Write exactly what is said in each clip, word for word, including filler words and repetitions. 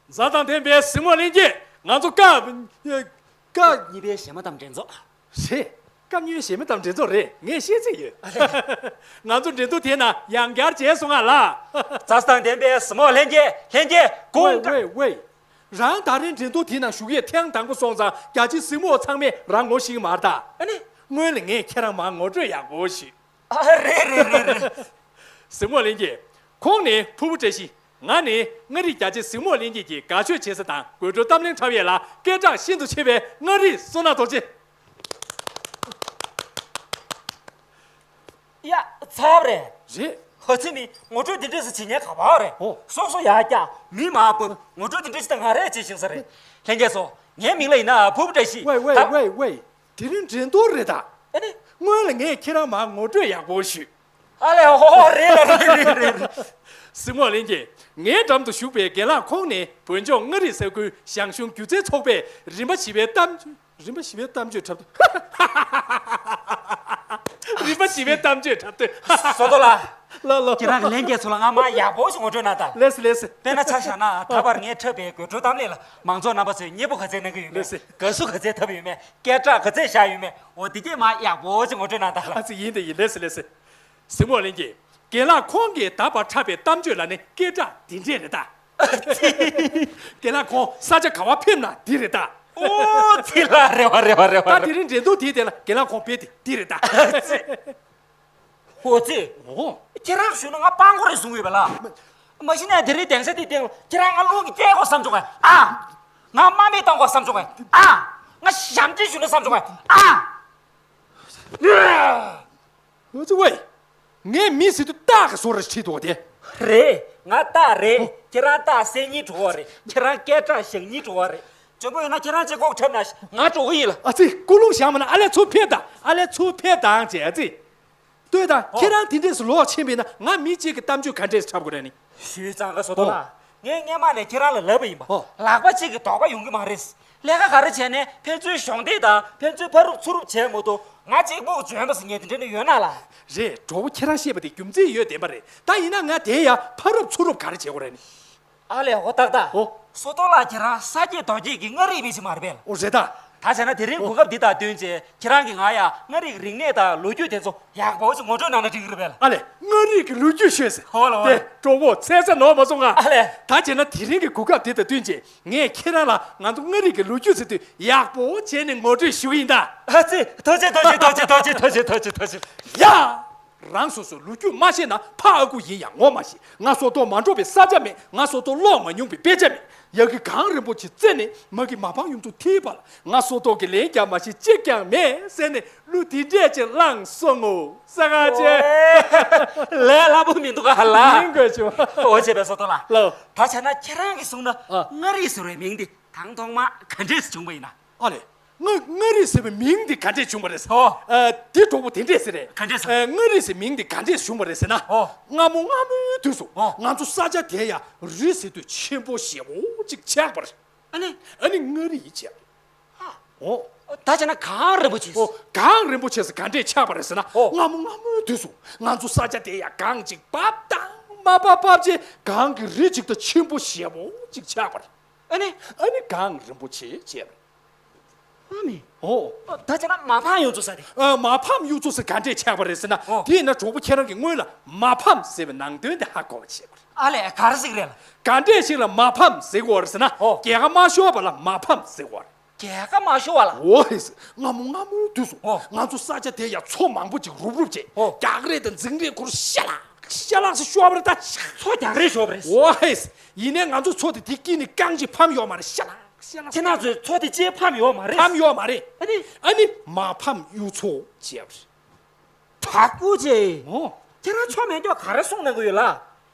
མཛའ་དང་ལྡན་པའི་གཟིགས་མོ་ལྷན་རྒྱས། ང་ཚོ་སྐབས་སྐབས་གཉིས་པའི་གཞས་མ་དང་འགྲན་ཚོགས། རེད། སྐབས་གཉིས་པའི་གཞས་མ་དང་འགྲན་ཚོགས་རེད། ངས་ཤེས་ཚད་ཡོད། ང་ཚོ་འགྲན་བསྡུར་དེའི་ནང་ཡང་བསྐྱར་མཇལ་སོང་ང་ལགས། མཛའ་དང་ལྡན་པའི་གཟིགས་མོ་ལྷན་རྒྱས། ལྷན་རྒྱས་དགོངས། ཝེ་ཝེ་ཝེ། རང་ད་རིང་འགྲན་བསྡུར་དེའི་ནང་ཞུགས་ཡས་ཐེངས་དང་པོ་སོང་ཙང་རྒྱ་ཆེའི་གཟིགས་མོ་ཚང་མས་རང་ངོ་ཤེས་ཀྱི་མ་རེད་ད། ཨ་ནི། སྔོན་ལ་ངས་ཁྱེད་རང་མར་ངོ་སྤྲོད་ཡག་པོ་ཞུས། ཨ། རེད་རེད་རེད་རེད། གཟིགས་མོ་ལྷན་རྒྱས། ཁོང་ནི་ཕུར་བུ་བཀྲ་ཤིས། ང་ནི་མངའ་རིས་རྒྱ་ཆེ་གཟིགས་མོ་ལྷན་རྒྱས་ཀྱི་དགའ་ཤོས་བྱེད་ས་དང་དགོད་བྲོ་གཏམ་གླེང་འཁྲབ་ཡས་ལ་སྐད་གྲགས་ཤིན་ཏུ་ཆེ་བའི་མངའ་རིས་བསོད་ནམས་རྡོ་རྗེ། ཡ། ཚར་བ་རེད། རེད། ཧ་ཚི་ནི་ངོ་སྤྲོད་འདི་འདྲས་སུ་བྱེད་མཁན་ག་པར་རེད། ཨོ། སོ་སོ་ཡར་བཀྱག་མི་མར་ཕབ། ངོ་སྤྲོད་འདི་འདྲས་སུ་ད་ང་རེད་ཅེས་བཤད་ས་རེད། ལྷན་རྒྱས་ཚོ། ངའི་མིང་ལ་ཡིན་ན་ཕུར་བུ་བཀྲ་ཤིས། ཝེ་ཝེ་ད། ཝེ་ཝེ། དེ་རིང་འགྲན་བསྡུར་རེད་ད། ཨ་ནི། སྔོན་ལ་ངས་ཁྱེད་རང་མར་ངོ་སྤྲོད་ཡག་པོ་ཞུས། ཨ་ལས། ཧོ་ཧོ། རེད་ལ་རེད་རེད་རེད། གཟིགས་མོ་ལྷན་རྒྱས། ངའི་འགྲམ་དུ་བཞུགས་པའི་རྒན་ལགས་ཁོང་ནི་བོད་ལྗོངས་མངའ་རིས་ས་ཁུལ་ཞང་ཞུང་སྒྱུ་རྩལ་ཚོགས་པས་རིམ་པ་བཞི་པའི་གཏམ་རིམ་པ་བཞི་པའི་གཏམ་བརྗོད་འཁྲབ་སྟོན། རིམ་པ་བཞི་པའི་གཏམ་བརྗོད་འཁྲབ་སྟོན། བསོད་རྡོར་ལགས། ལགས་ལགས། ཁྱེད་རང་གི་ལྷན་རྒྱས་ཚོ་ལ་ང་མར་ཡག་པོ་ཞིག་ངོ་སྤྲོད་གནང་དང་། ལགས་སེ་ལགས་སེ། དཔེར་ན་ཆ་བཞག་ན་ད་བར་ངས་འཁྲབ་པའི་དགོད་བྲོ་གཏམ་གླེང་ལ་མང་ཚོགས་རྣམ་པ་ཚོས་མཉེས་པོ་ག་ཚད་གནང་གི་ཡོད་མེད། ལགས་སེ། དགའ་བསུ་ག་ཚད་ཐོབ་ཡོད་མེད། སྐད་གྲགས་ག་ཚད་བཞག་ཡོད་མེད། འོ་དེ་གས་མར་ཡག་པོ་ཞིག་ངོ་སྤྲོད་གནང་དང་། ཨ་ཙི། ཡིན་དེ་ཡིན། ལགས་སེ་ལགས་སེ། གཟིགས་མོ་ལྷན་རྒྱས། རྒན་ལགས་ཁོང་གིས་ད་བར་འཁྲབ་པའི་གཏམ་བརྗོད་ལ་ནི་སྐད་གྲགས་འདི་འདྲས་རེད་ད། རྒན་ལགས་ཁོང་ས་ཆ་ག་པར་ཕེབས་ན་འདི་རེད་ད། ཨོ་ཙི་ལ། རེད་པ་རེད་པ་རེད་པ། ད་དེ་རིང་འགྲན་བསྡུར་དེའི་སྟེང་ལ་རྒན་ལགས་ཁོང་རྦད་དེ་འདི་རེད་ད། ཨོ་ཙི། ཨོ། ཁྱེད་རང་ཞུས་ན་ང་སྤྲང་པོ་རེད་བཟུང་ཡོད་པ་ལ། མ་གཞི་ནས་དེ་རིང་གདན་ས་འདིའི་སྟེང་ལ་ཁྱེད་རང་ང་རླུང་གིས་བསྐྱལ་དགོས་བསམ་བྱུང་བས། ཨ། ང་དམའ་འབེབས་གཏོང་དགོས་བསམ་བྱུང་བས། ཨ། ང་ཞབས་འདྲེན་ཞུ་ན་བསམ་བྱུང་བས། ཨ། ཨོ་ཙི་ཝེ། ངས་མི་ཟེར་དུས་སྟག་གི་བཟོ་འདྲ་ཞིག་བྲིས་འདུག་སྟེ། རེད། ང་སྟག་རེད། ཨོ། ཁྱེད་རང་སྟག་སེང་གེའི་གྲོགས་པོ་རེད། ཁྱེད་རང་སྐད་གྲགས་ཞང་ཉིན་གྲོགས་པོ་རེད། འཇོན་པོ་ཡོད་ན་ཁྱེད་རང་གཅིག་ལྐོག་འཁྲབ་ན་ཤི། ང་གྲོགས་པོ་ཡིན་ལ། ཨ་ཙི། ཀུན་སློང་བཞག་མ་ན། ཨ་ལས་ཚུར་ཕེབས་དང་། ཨ་ལས་ཚུར་ཕེབས་དང་བྱས། ཨ་ཙི། ལྟོས་དང་། ཨོ། ཁྱེད་རང་དེ་འདྲས་སུ་ལོག་ཕྱིན་པ་ཡིན་ན་ང་མི་གཅིག་གི་གཏམ་བརྗོད་ག་འདྲས་སུ་འཁྲབ་དགོས་རེད་ནི། ཞུས་ཙང་ག་བཟོ་ལྟོ་ལགས། ཨོ། ངས་སྔས་མ་ནས་ཁྱེད་རང་ལ་ལབ་པ་ཡིན་པ། ཨོ། ལག་པ་གཅིག་གིས་དོགས་པ་ཡོང་གི་མ་རེད། ལས་ཀ་ག་རེ་བྱས་ནས་ཕན་ཚུན་གཞོགས་འདེགས་དང་ཕན་ཚུན་ཕར་རུབ་ཚུར་རུབ་བྱས་མ་གཏོགས་ང་གཅིག་པུ་འཇོན་པ་ཟེར་མཁན་དེ་འདྲ་ནི་ཡོད་ན་ལགས། རེད། གྲོགས་པོ་ཁྱེད་རང་བཤད་པ་དེ་རྒྱུ་མཚན་ཡོད་བདེན་པ་རེད། ད་ཡིན་ན་ང་དེ་ཡ་ཕར་རུབ་ཚུར་རུབ་ག་རེ་བྱེད་དགོས་རེད་ནི། ཨ་ལས། འོ་ཏག་ཏག། ཨོ། བཟོ་ལྟོ་ལགས། ཁྱེད་རང་ས་སྐྱེས་རྡོ་སྐྱེས་ཀྱི་མངའ་རིས་མི་ཞིག་མ་རེད་པས་ལགས། ཨོ་རེད་ད། ད་བྱས་ན་དེ་རིང་ཨོ་གོ་སྐབས་འདི་དང་བསྟུན་བྱས་ཁྱེད་རང་གིས་ང་ཡ་མངའ་རིས་ཀྱི་རིག་གནས་དང་ལོ་རྒྱུས་དེ་ཚོ་ཡག་པོ་ཞིག་ངོ་སྤྲོད་གནང་ན་འགྲིག་གི་རེད་པས་ལགས། ཨ་ལས། མངའ་རིས་ཀྱི་ལོ་རྒྱུས་ཤོད་ཟེར། ཧོ་ལ་ཧོ་ལ། དེ་གྲོགས་པོ་ཚེ་ས་ནོར་མ་སོང་ང་། ཨ་ལས། ད་བྱས་ན་དེ་རིང་གི་གོ་སྐབས་འདི་དང་བསྟུན་བྱས་ངས་ཁྱེད་རང་ལ་ང་ཚོ་མངའ་རིས་ཀྱི་ལོ་རྒྱུས་ཟེར་དུས་ཡག་པོ་བྱས་ནས་ངོ་སྤྲོད་ཞུ་གི་ཡིན་ད། ཨ་ཙི། ཐུགས་རྗེ་ཆེ། ཐུགས་རྗེ་ཆེ། ཐུགས་རྗེ་ཆེ། ཐུགས་རྗེ་ཆེ། ཐུགས་རྗེ་ཆེ། ཡ། རང་སོ་སོའི་ལོ་རྒྱུས་མ་ཤེས་ན་ཕ་ཨ་ཁུ་ཡིན་ཡང་ངོ་མ་ཤེས། ང་བཟོ་ལྟོ་མ་འགྲོ་བའི་ས་ཆ་མེད། ང་བཟོ་ལྟོ་ཀློག་མ་མྱོང་བའི་དཔེ་ཆ་མེད། ཡ་གི་གངས་རིན་པོ་ཆེ་རྩེ་ནས་མ་གི་མ་ཕམ་གཡུ་མཚོ་མཐིལ་བར་ལ། ང་བཟོ་ལྟོ་གི་ལན་རྒྱག་མ་ཤེས་གཅིག་ཀྱང་མེད་ཟེར་ནས་གླུ་འདི་འདྲས་ཅིག་བླངས་སོང་ངོ་། ས་ག་ཅན། ལས་སླ་པོ་མི་འདུག་ག་ལགས། ཡིན་དགོས་བྱུང་། འོ་བྱས་པའི་བཟོ་ལྟོ་ལགས། ལགས། ད་བྱས་ན་ཁྱེད་རང་གིས་གསུངས་ན། ཨ། མངའ་རིས་ཟེར་བའི་མིང་འདི་དང་ཐོག་མ་ག་འདྲས་སུ་བྱུང་བ་ཡིན་ན། ཨ་ལས། མངའ་མངའ་རིས་ཟེར་བའི་མིང་འདི་ག་འདྲས་བྱུང་བ་རེད་ཟེར། ཨོ། ཨ། འདི་གྲོགས་པོ་དེ་འདྲས་ཟེར་རེད། ག་འདྲས་ཟེར། ཨ། མངའ་རིས་ཟེར་མིང་འདི་ག་འདྲས་བྱུང་བ་རེད་ཟེར་ན། ཨོ། སྔ་མོ་སྔ་མོའི་དུས་སུ། ཨོ། ང་ཚོ་ས་ཆ་དེ་ཡ་རི་ཟེར་དུས་ཆེན་པོ་ཞེ་པོ་ཅིག་ཆགས་པ་རེད། ཨ་ནི། ཨ་ནི་མངའ་རིས་ཆགས། ཨ། ཨོ། ད་བྱས་ན་གངས་རིན་པོ་ཆེ། ཨོ། གངས་རིན་པོ་ཆེ་ཟེར་ག་འདྲས་ཆགས་པ་རེད་ཟེར་ན། ཨོ། སྔ་མོ་སྔ་མོའི་དུས་སུ་ང་ཚོ་ས་ཆ་དེ་ཡ་གངས་ཅིག་བབས་དང་མ་བབས་བབས་རྗེས་གངས་ཀྱི་རི་ཅིག་དང་ཆེན་པོ་ཞེ་པོ་ཅིག་ཆགས་པ་རེད། ཨ་ནི། ཨ་ནི་གངས་རིན་པོ་ཆེ་བྱས་པ་རེད། ཨ་མི། ཨོ། ད་བྱས་ན་མ་ཕམ་གཡུ་མཚོ་ཟེར་རེད། ཨ། མ་ཕམ་གཡུ་མཚོ་ཟེར་ག་འདྲས་ཆགས་པ་རེད་ཟེར་ན། ཨོ། དེ་ཡིན་ན་གྲོགས་པོ་ཁྱེད་རང་གིས་སྔོན་ལ་མ་ཕམ་ཟེར་བའི་ནང་དོན་དེ་ཧ་གོ་བ་བྱེད་དགོས་རེད། ཨ་ལས། ག་རེ་ཟེར་གི་རེད་ལགས། ག་འདྲས་ཞིག་ལ་མ་ཕམ་ཟེར་གི་རེད་ཟེར་ན། ཨོ། རྒྱལ་ཁ་མ་ཤོར་བ་ལ་མ་ཕམ་ཟེར་གི་རེད། རྒྱལ་ཁ་མ་ཤོར་བ་ལ། འོ་ཧེ། སྔ་མོ་སྔ་མོའི་དུས་སུ། ཨོ། ང་ཚོ་ས་ཆ་དེ་ཡ་མཚོ་མང་པོ་ཅིག་རུབ་རུབ་བྱས། ཨོ། རྒྱག་རེས་དང་འཛིང་རེས་ཁུར་ཤ་ལག་ཤ་ལག་ཟེར་ཤོར་བ་རེད་ད། མཚོ་རྒྱག་རེས་ཤོར་བ་རེད། འོ་ཧེ། ཡིན་ནའི་ང་ཚོ་མཚོ་དེ་དེ་དཀྱིལ་ནས་རྐང་གཅིག་ཕམ་ཡོད་མ་རེད། ཤ་ལག་ཤ་ལག་ཁྱེད་རང་ཚོས་མཚོ་དེ་གཅིག་ཕམ་ཡོད་མ་རེད། ཕམ་ཡོད་མ་རེད། ཨ་ནི། ཨ་ནི་མ་ཕམ་གཡུ་མཚོ་བྱས་པ་རེད། དྲག་པོ་ཅིག་ཨོ། ཁྱེད་རང་ཆོ་མེད་ཀྱོག་ག་རེ་གསུང་གནང་གི་ཡོད་ལགས།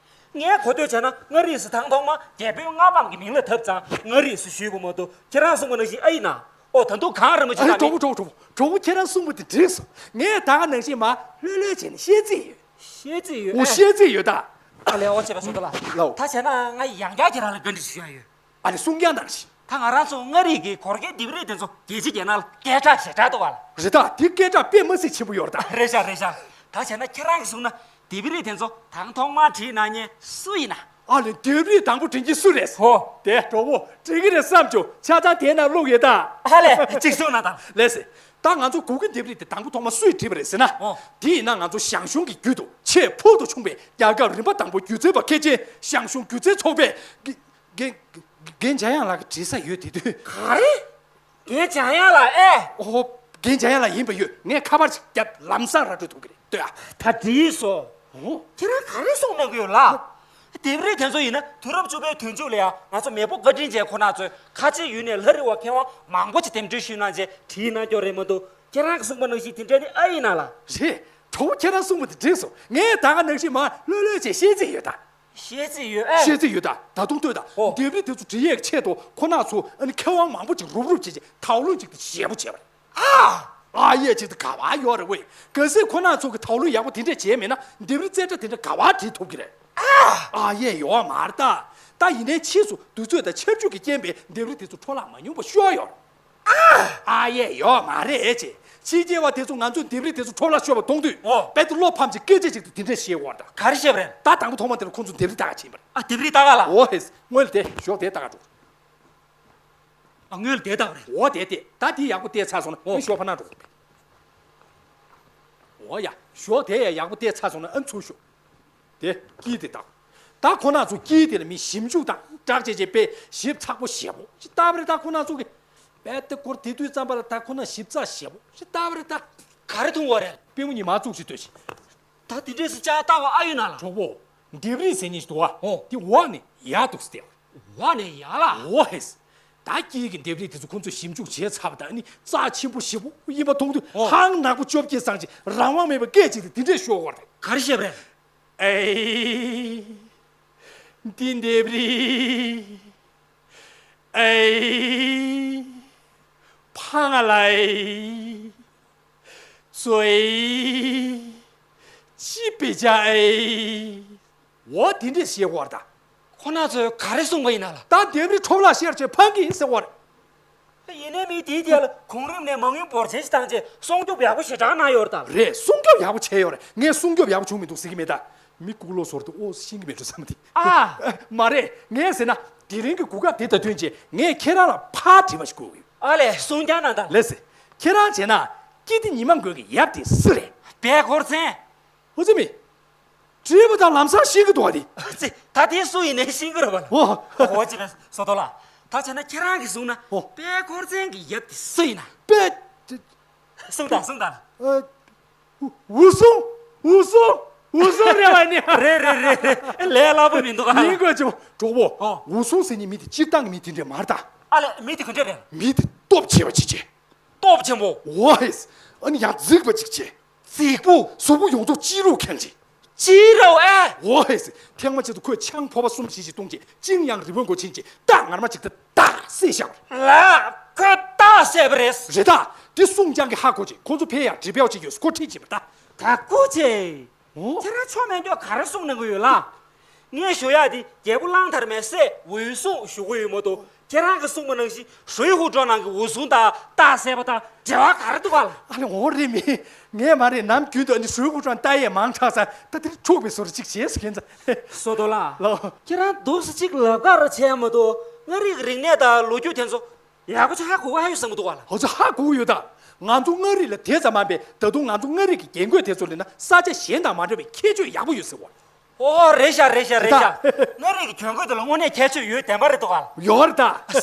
ངས་གོ་ཐོས་བྱས་ན་མངའ་རིས་སུ་དང་ཐོག་མ་རྒྱལ་པོའི་མངའ་འབངས་ཀྱི་མིང་ལ་བཏབ་ཙང་མངའ་རིས་སུ་ཞུས་པ་མ་གཏོགས་ཁྱེད་རང་གསུངས་པ་ནང་བཞིན་ཨེ་ཡིན་ན། ཨོ་ད་དུང་གངས་རིན་པོ་ཆེ། ཨ་ནི་དང་གྲོགས་པོ་གྲོགས་པོ་གྲོགས་པོ་ཁྱེད་རང་གསུངས་པ་དེ་འགྲིག་སོང་། ངས་ད་ག་ནང་བཞིན་མ་ལྷོད་ལྷོད་བྱས་ནས་བཤད་རྩིས་ཡོད། བཤད་རྩིས་ཡོད། ཨོ་ཨེ། བཤད་རྩིས་ཡོད་ད། ཨ་ལས། ཨོ་བྱས་པ་སོ་ད་ལ། ལའོ། ད་བྱས་ན་ང་ཡང་བསྐྱར་ཁྱེད་རང་ལ་བཀའ་འདྲི་ཞུ་ཡ་ཡོད། ཨ་ནི་གསུང་རྐྱང་གནང་ཞིག་ད་ང་རང་ཚོ་མངའ་རིས་ཀྱི་གོར་ཁའི་ལྡེབས་རིས་དེ་ཚོ་རྒྱལ་སྤྱི་རྒྱལ་ནང་ལ་སྐད་གྲགས་ཞེ་དྲག་འདུག་བ་ལ། རེད་ད། དེ་སྐད་གྲགས་དཔེ་མི་སྲིད་ཆེན་པོ་ཡོད་རེད་ད། རེད་ཤག་རེད་ཤག་ད་བྱས་ན་ཁྱེད་རང་གིས་གསུངས་ན་ལྡེབས་རིས་དེ་ཚོ་དང་ཐོག་མར་བྲིས་གནང་མཁན་སུ་ཡིན་ན། ཨ་ལས། ལྡེབས་རིས་དང་པོ་འབྲི་མཁན་སུ་རེད། ཧོ། དེ་གྲོགས་པོ་འབྲི་གི་རེད་བསམ་བྱུང་། ཆ་ཚང་དེའི་ནང་བླུགས་ཡོད་ད། ཨ་ལས། གཅིག་གསུངས་གནང་དང་། ལགས་སེ། ད་ང་ཚོ་གུ་གེ་ལྡེབས་རིས་དེ་དང་པོ་ཐོག་མ་སུས་བྲིས་པ་རེད་ཟེར་ན། ཨོ། དེ་ཡིན་ན་ང་ཚོ་ཞང་ཞུང་གི་རྒྱུད་དུ་ཆེས་ཕུལ་དུ་བྱུང་བའི་རྒྱལ་ཁབ་རིམ་པ་དང་པོ་སྒྱུ་རྩལ་པ་མཁས་ཅན་ཞང་ཞུང་སྒྱུ་རྩལ་ཚོགས་པའི་རྒན་རྒན་རྒན་འཇམ་དབྱངས་ལགས་ཀྱིས་བྲིས་ས་ཡོད། དེ་དུས། ག་རེ། རྒན་འཇམ་དབྱངས་ལགས་ཨེ། ཨོ། རྒན་འཇམ་དབྱངས་ལགས་ཡིན་པ་ཡོད། ངས་ཁ་པར་ཅིག་བརྒྱབ། ལམ་སང་ར་སྤྲོད་ཐུབ་ཀྱི་རེད། ལྟོས་ཨ། ད་བྲིས་སོ། ཨོ། ཁྱེད་རང་ག་རེ་གསུངས་གནང་གི་ཡོད་ལགས། ལྡེབས་རིས་དེ་ཚོ་ཡིན་ན་དུས་རབས་བཅུ་པའི་དུས་མཇུག་ལ་ཡང་ང་ཚོ་མེས་པོ་བཀའ་དྲིན་ཅན་ཁོ་ན་ཚོས་ཁ་ཆེའི་ཡུལ་ནས་ལྷ་རིས་པ་མཁས་དབང་མང་པོ་ཅིག་འདེམས་སྒྲུག་ཞུས་གནང་རྗེས་བྲིས་གནང་རྒྱུ་རེད་མ་གཏོགས། ཁྱེད་རང་གིས་གསུངས་པ་ནང་བཞིན་དེ་འདྲ་ནི་ཨེ་ཡིན་ན་ལགས། རེད། གྲོགས་པོ་ཁྱེད་རང་གསུངས་པ་དེ་འགྲིག་སོང་། ངས་ད་ག་ནང་བཞིན་མར་ལྷོད་ལྷོད་བྱས་བཤད་རྩིས་ཡོད་ད། བཤད་རྩིས་ཡོད་ཨེ། བཤད་རྩིས་ཡོད་ད། ད་དུང་ལྟོས་ད། ཨོ། ལྡེབས་རིས་དེ་ཚོ་འབྲི་ཡས་ཆེད་དུ་ཁོ་ན་ཚོ་ཨ་ནི་མཁས་དབང་མང་པོ་ཅིག་རུབ་རུབ་བྱས་རྗེས་དང་བླངས་ཅིག་ཏུ་ཞེ་པོ་བྱས་པ་རེད། ཨ། ཨ་ཡས་ཅིག་ཏུ་ག་བ་ཡོད་རེད་ཝེ། གལ་སྲིད་ཁོ་ན་ཚོ་གི་དང་བླངས་ཡག་པོ་དེ་འདྲས་བྱས་མེད་ན་ལྡེབས་རིས་རྩེ་གྲ་དེ་འདྲ་ག་བ་བྲིས་ཐུབ་ཀྱི་རེད། ཨ་ཡས་ཡོད་མ་རེད་ད། ད་ཡིན་ནའི་ཕྱིས་སུ་དུས་ཚོད་དང་ཁྱབ་འཇུག་གི་རྐྱེན་པས་ལྡེབས་རིས་དེ་ཚོ་འཕྲོ་བརླག་མ་ཉུང་པ་ཤོར་ཡོད་རེད། ཨ་ཡས་ཡོད་མ་རེད་ཅེ། ཕྱི་རྒྱལ་བ་དེ་ཚོ་ང་ཚོའི་ལྡེབས་རིས་དེ་ཚོ་འཕྲོ་བརླག་ཤོར་བ་མཐོང་དུས། ཨོ། རྦད་དེ་བློ་ཕམ་ཅིག་སྐད་ཆ་ཅིག་ཏུ་དེ་འདྲས་བཤད་ཡོད་རེད་ད། ག་རེ་བཤད་པ་རེད། ད་དང་པོ་ཐོག་མ་དེ་ལ་ཁོང་ཚོ་ལྡེབས་རིས་ལྟ་ག་ཕྱིན་པ་རེད། ཨ། ལྡེབས་རིས་ལྟ་ག་ལ། ཨོ་ཧེ། སྔོན་ལ་དེ་ཞོགས་དེ་ལྟ་ག་འགྲོ། ཨ། སྔོན་ལ་དེ་ལྟ་ག་རེད། ཨོ་དེ་དེ་ད་དེ་ཡག་པོ་བལྟས་ཚར་སོང་ན། ཨོ། ཨ་ཞོགས་ཕར་ནང་འགྲོ། ཨོ་ཡ། ཞོགས་དེ་ཡ་ཡག་པོ་བལྟས་ཚར་སོང་ན་ཨ་ཚུར་ཤོག་དེ་དཀྱིལ་དེ་དང་། ད་ཁོ་ན་ཚོ་དཀྱིལ་དེ་ལ་མི་ཞིབ་འཇུག་དང་སྦྲགས་བྱས་བྱས་པས་ཞིབ་ཚགས་པོ་ཞེ་པོ་ཅིག་ལྟ་བ་རེད་ད། ཁོ་ན་ཚོ་གི་རྦད་དེ་སྐོར་དེ་དུས་ཙམ་པ་ལ་ད་ཁོ་ན་ཞིབ་ཚགས་ཞེ་པོ་ཅིག་ལྟ་བ་རེད་ད། ག་རེ་མཐོང་བ་རེད། པུས་མོ་གཉིས་མར་བཙུགས་ཤིག་ལྟོས་ཤིག་ད་དེ་འདྲས་སུ་ལྕགས་ལྟ་བ་ཨ་ཡོད་ན་ལ། གྲོགས་པོ། ལྡེབས་རིས་ཟེར་མཁན་ཞིག་འདུག་བ། ཨོ། དེ་འོག་ནས་ཡར་འདུག་སྟེ། འོག་ནས་ཡར་ལ། འོ་ཧེ། ད་དཀྱིལ་གྱི་ལྡེབས་རིས་དེ་ཚོ་ཁོང་ཚོས་ཞིབ་འཇུག་བྱས་ཚར་བ་དང་ནི་རྩ་ཆེན་པོ་ཞེ་པོ་ཡིན་པ་མཐོང་དུས། ཨོ། ཧང་ནག་པོ་བཅོ་བརྒྱད་སངས་ཅིག་རང་དབང་མེད་པའི་སྐད་ཅིག་དེ་དེ་འདྲས་ཤོར་བ་རེད། ག་རེ་བཤད་པ་རེད། ཨེ། འདི་ལྡེབས་རིས། ཨེ། ཕ་ང་ལ་ཨེ། ཙོ་ཨེ། ཅི་པེ་ཅ་ཨེ། འོ་དེ་འདྲས་བཤད་བར་ད། ཁོ་ན་ཚོས་ག་རེ་གསུངས་པ་ཡིན་ན་ལ། ད་ལྡེབས་རིས་འཕྲོ་བརླག་ཤོར་བྱས་ཕངས་ཀྱི་ཡིན་ཟེར་བ་རེད། ཡིན་ནའི་མི་དེའི་རྗེས་ལ་གོང་རིམ་ནས་མ་དངུལ་འབོར་ཆེན་ཞིག་བཏང་རྗེས་སྲུང་སྐྱོབ་ཡག་པོ་ཞེ་དྲག་གནང་ཡོད་རེད་ད། རེད། སྲུང་སྐྱོབ་ཡག་པོ་བྱས་ཡོད་རེད། ངས་སྲུང་སྐྱོབ་ཡག་པོ་བྱུང་མི་འདུག་ཟེར་གྱི་མེད་ད། མི་ལྐུགས་ལོག་ཟོར་དུ་ཨོ་ཤེས་ཀྱི་མེད་འགྲོ་བསམ་དེ། ཨ། མ་རེད། ངས་ཟེར་ན་དེ་རིང་གི་གོ་སྐབས་དེ་ད་ཐོན་རྗེས་ངས་ཁྱེད་རང་ལ་ཕར་དྲི་བ་ཞིག་བཀོད་ཀྱི་ཡོད། ཨ་ལས། གསུང་རྐྱང་གནང་དང་། ལགས་སེ། ཁྱེད་རང་བྱས་ན་ཀིརྟི་ཉི་མ་མགོན་གྱི་ཡབ་དེ་སུ་རེད། དཔལ་འཁོར་ཚན། ཨོ་ཙི་མི། དྲིས་པ་དང་ལམ་སང་ཤེས་ཀྱི་འདུག་བ་དེ། ཨ་ཙི། ད་དེ་སུ་ཡིན་ནའི་ཤེས་ཀྱི་རེད་བ་ལ། ཨོ། ཨོ་ཙི་རེད། སོ་ཏོ་ལགས། ད་བྱས་ན་ཁྱེད་རང་གིས་གསུངས་ན། ཨོ། དཔལ་འཁོར་ཚན་གྱི་ཡབ་དེ་སུ་ཡིན་ན། དཔལ། གསུངས་དང་གསུངས་དང་། ཨ། འུ་སུང་། འུ་སུང་། འུ་སུང་རེད་བ་ནི། རེད་རེད་རེད་རེད། ལས་སླ་པོ་མི་འདུག་ཨ། ཡིན་དགོས་ཅིག་གྲོགས་པོ། ཨོ། འུ་སུང་ཟེར་མཁན་མི་དེ་སྤྱིར་བཏང་གི་མི་དེ་འདྲས་མ་རེད་ད། ཨ་ལས། མི་དེ་ག་འདྲས་རེད། མི་དེ་སྟོབས་ཆེ་བ་ཅིག་བྱས། སྟོབས་ཆེན་པོ། འོ་ཧེ། ཨ་ནི་ཡང་རྫིག་པ་ཅིག་བྱས། རྫིག་པོ། གཟུགས་པོ་ཡོངས་རྫོགས་ལྕི་རོགས་ཁེངས་ཅིག་ལྕི་རོགས་ཨེ། འོ་ཧེ། ཐེངས་མ་གཅིག་ཏུ་ཁོས་ཆང་ཕོར་པ་གསུམ་བཞི་ཞིག་བཏུང་རྗེས་གཅིན་ཡང་རི་བོ་མགོ་ཕྱིན་རྗེས་སྟག་ངར་མ་ཅིག་ཏུ་ཏག་བསད་བཞག་པ་རེད། ལགས། ཁོས་སྟག་བསད་པ་རེད། རེད་ད། དེ་གསུང་རྐྱང་གི་ཧ་གོ་རྗེས་ཁོ་ཚོ་ཕེབས་ཡག་དྲི་བལ་ཅིག་ཡོད་ཟེར་ཁོ་ཁྲིད་ཕྱིན་པ་རེད་ད། ད་སྐུ་མཁྱེན། ཨོ། ཁྱེད་རང་ཆོ་མེད་མདོག་ག་རེ་གསུང་གནང་གི་ཡོད་ལགས། ངས་ཞུ་ཡག་འདི་རྒྱལ་པོ་གླང་དར་མའི་སྲས་འུ་སུང་ཞུ་གི་ཡོད་མ་གཏོགས་ཁྱེད་རང་གིས་གསུངས་པ་ནང་བཞིན་ཧྲུའེ་ཧུའུ་ཀྲོའུ་ནང་གི་འུ་སུང་དང་སྟག་བསད་པ་དང་འབྲེལ་བ་ག་རེ་འདུག་ག་ལགས། ཨ་ལས། འོ་རེད་མི། ངས་མ་རེད། ནམ་རྒྱུན་དུ་ཨ་ནི་ཧྲུའེ་ཧུའུ་ཀྲོའུ་ལྟ་ཡས་མང་དྲགས་ཙང་ད་དེ་འཁྲུག་པའི་བཟོ་འདྲ་ཅིག་བྱས་ཟེར་མཁན་ཙང་། སོ་ཏོ་ལགས། ལགས། ཁྱེད་རང་འདུག་སེ་ཅིག་ལབ་ཀ་ར་བྱས་མ་གཏོགས་མངའ་རིས་ཀྱི་རིག་གནས་དང་ལོ་རྒྱུས་དེ་ཚོ་ཡག་པོ་ཅིག་ཧ་གོ་ག་ཡོད་བསམ་གྱི་འདུག་ག་ལགས། ཨོ་ཙི། ཧ་གོ་གི་ཡོད་ད། ང་ཚོ་མངའ་རིས་ལ་དེ་ཙམ་མ་འབད་ད་དུང་ང་ཚོ་མངའ་རིས་ཀྱི་རྒྱན་གོས་དེ་ཚོ་ལ་ན་ས་ཆ་གཞན་དང་མ་འདྲ་བའི་ཁྱད་ཆོས་ཡག་པོ་ཡོད་ཟེར་བ། ཨོ། རེད་ཤག་རེད་ཤག་རེད་ཤག་ད། མངའ་རིས་ཀྱི་གྱོན་གོས་དེ་ལ་དངོས་གནས་ཁྱད་ཆོས་ཡོད་བདེན་པ་རེད་འདུག་ག་ལགས། ཡོད་རེད་ད།